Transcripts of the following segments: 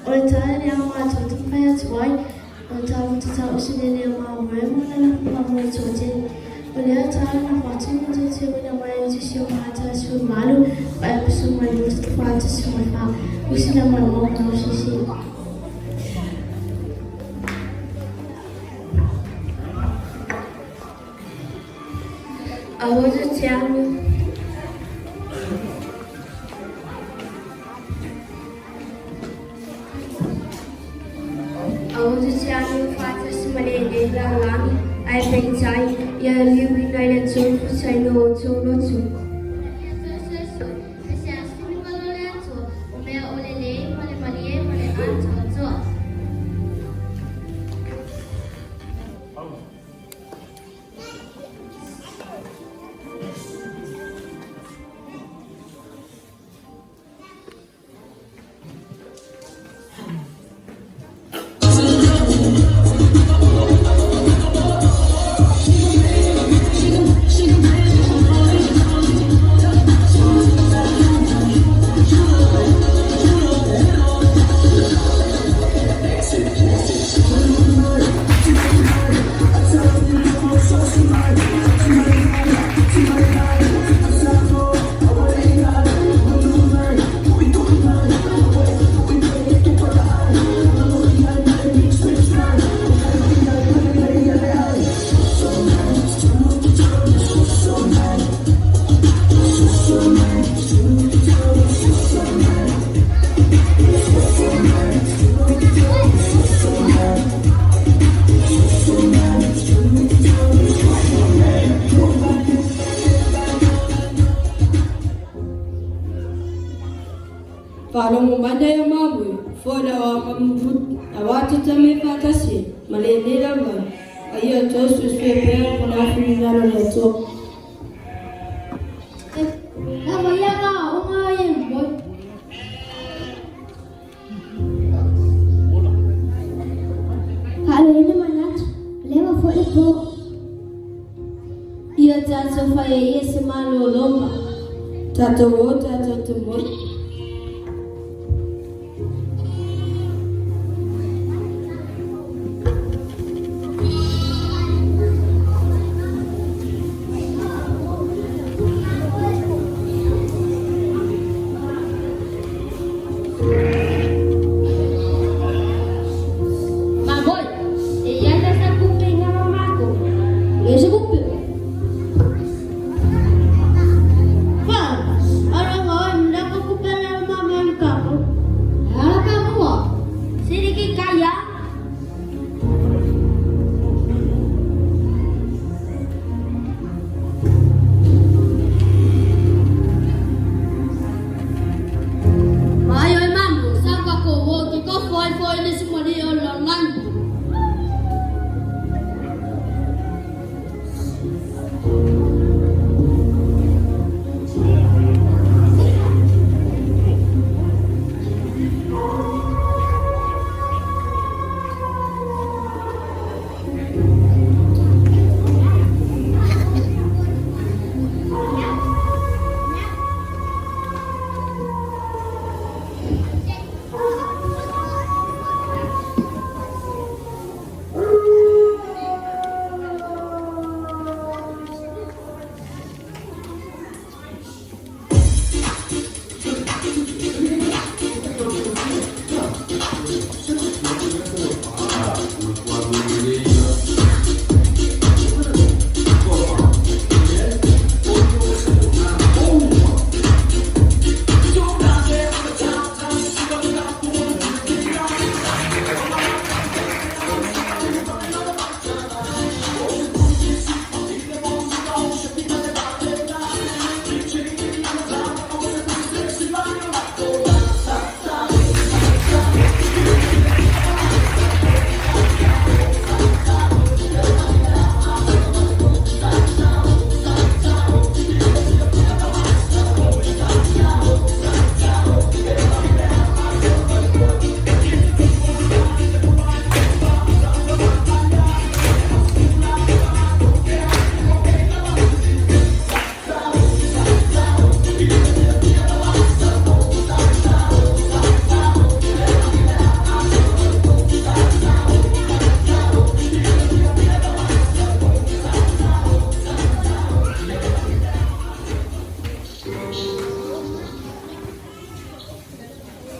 O le tala lea a matou e taumafai atu ai, o le tala matou lea mamoe ma le lafo faamoe toatele. O lea tala na faatu ma teuteuina mai e le Tusi o Mahata 18, Fuaiupu 24.4, Usi na maumau ma usisi. 아버지 취향 Aojo tsy any fahatasy malendreny lalany ay peitai ia liu ina ile tsofu tsaino o tsono tsu. Faalogomana ia mamoe fola o awatatame faatasi ma lenei lalolagi a ia toe suesue pea lona finagalo o le Atua. Lava ia ka unga ye boy. Haaloina manatu, leva foi le po. Ia tatou faia ia se malōlōga. Tatou o tatou tomoi. Mamoe, e ia le sa kupe inga mamako. Le se kupe. Pa, ara ngoi mla ko kupe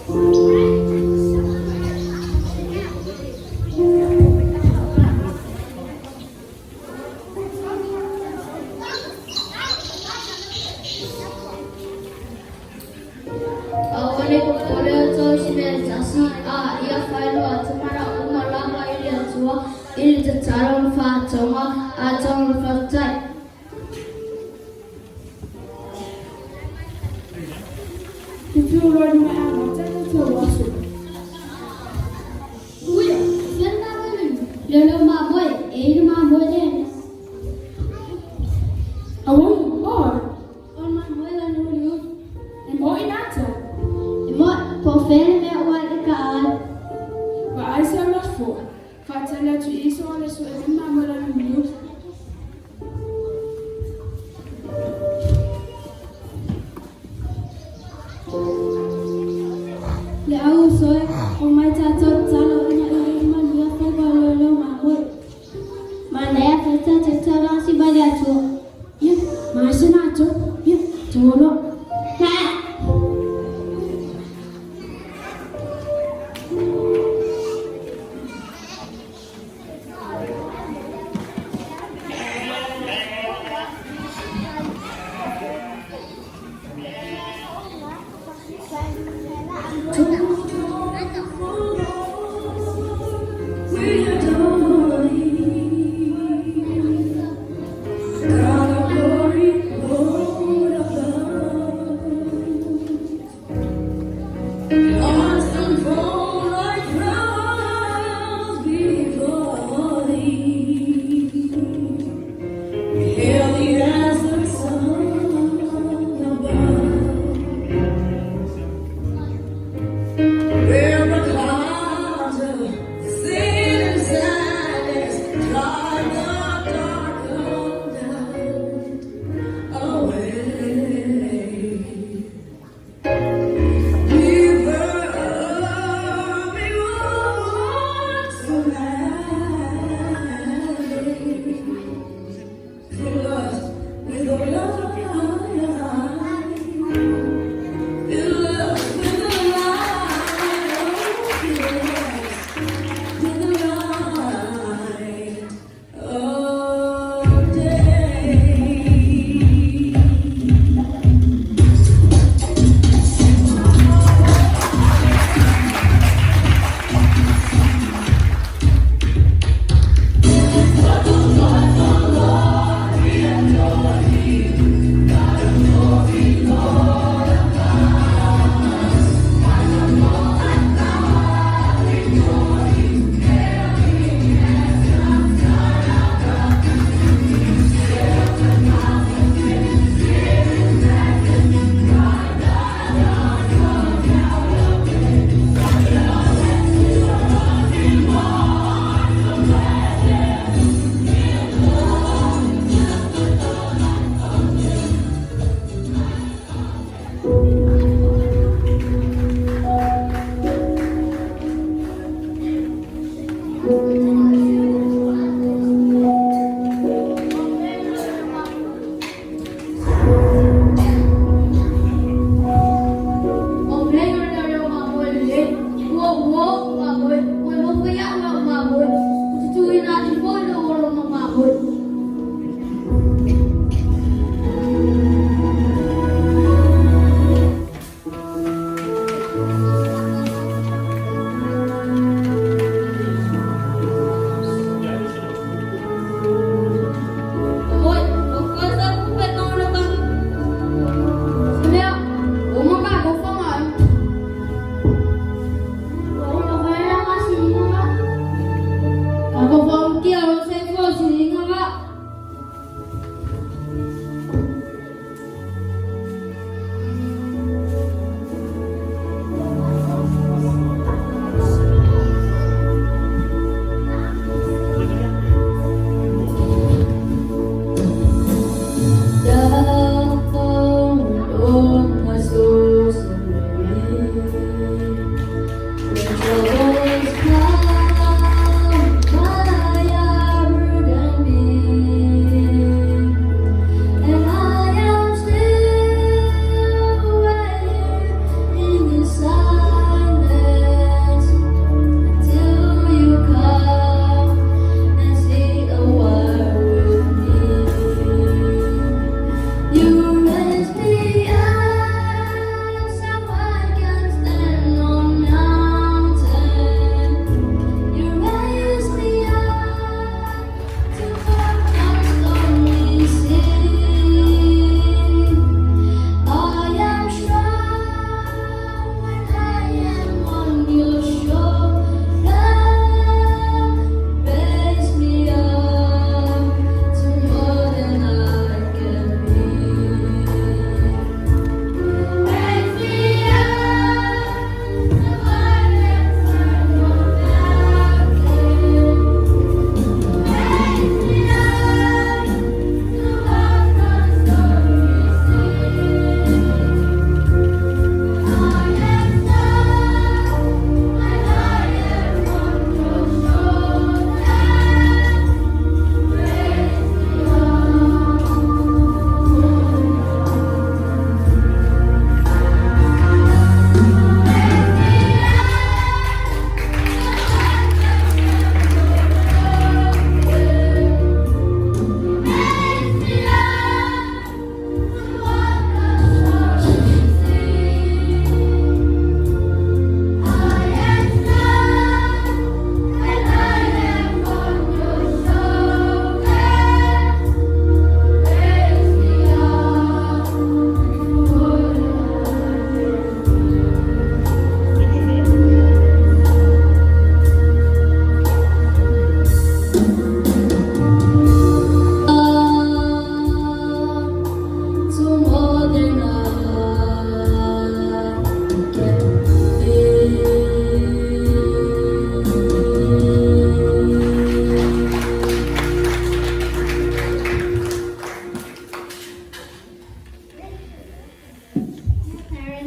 Aua ne i popole outou i se mea e tasi, a ia faailoa atu manaoga uma lava i le Atua i le tatalo ma faatoga atoa ma le faafetai. Uia, fia le mamoe lena? Leo leo mamoe, e i le mamoe lena. O le mamoe lana uliuli. E mo'i, po o fea le mea ua alu i ka ai. Le au uso e, omai tatou tatalo ina ia manuia faiva o leoleo mamoe. Manaia fai tatou tatalo asi mai le Atua. Ia, masina atu, ia, tolo. Ha!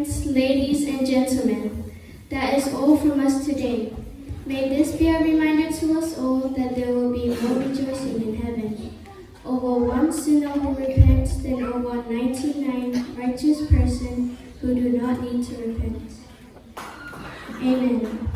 Friends, ladies and gentlemen, that is all from us today. May this be a reminder to us all that there will be more rejoicing in heaven over one sinner who repents than over 99 righteous persons who do not need to repent. Amen.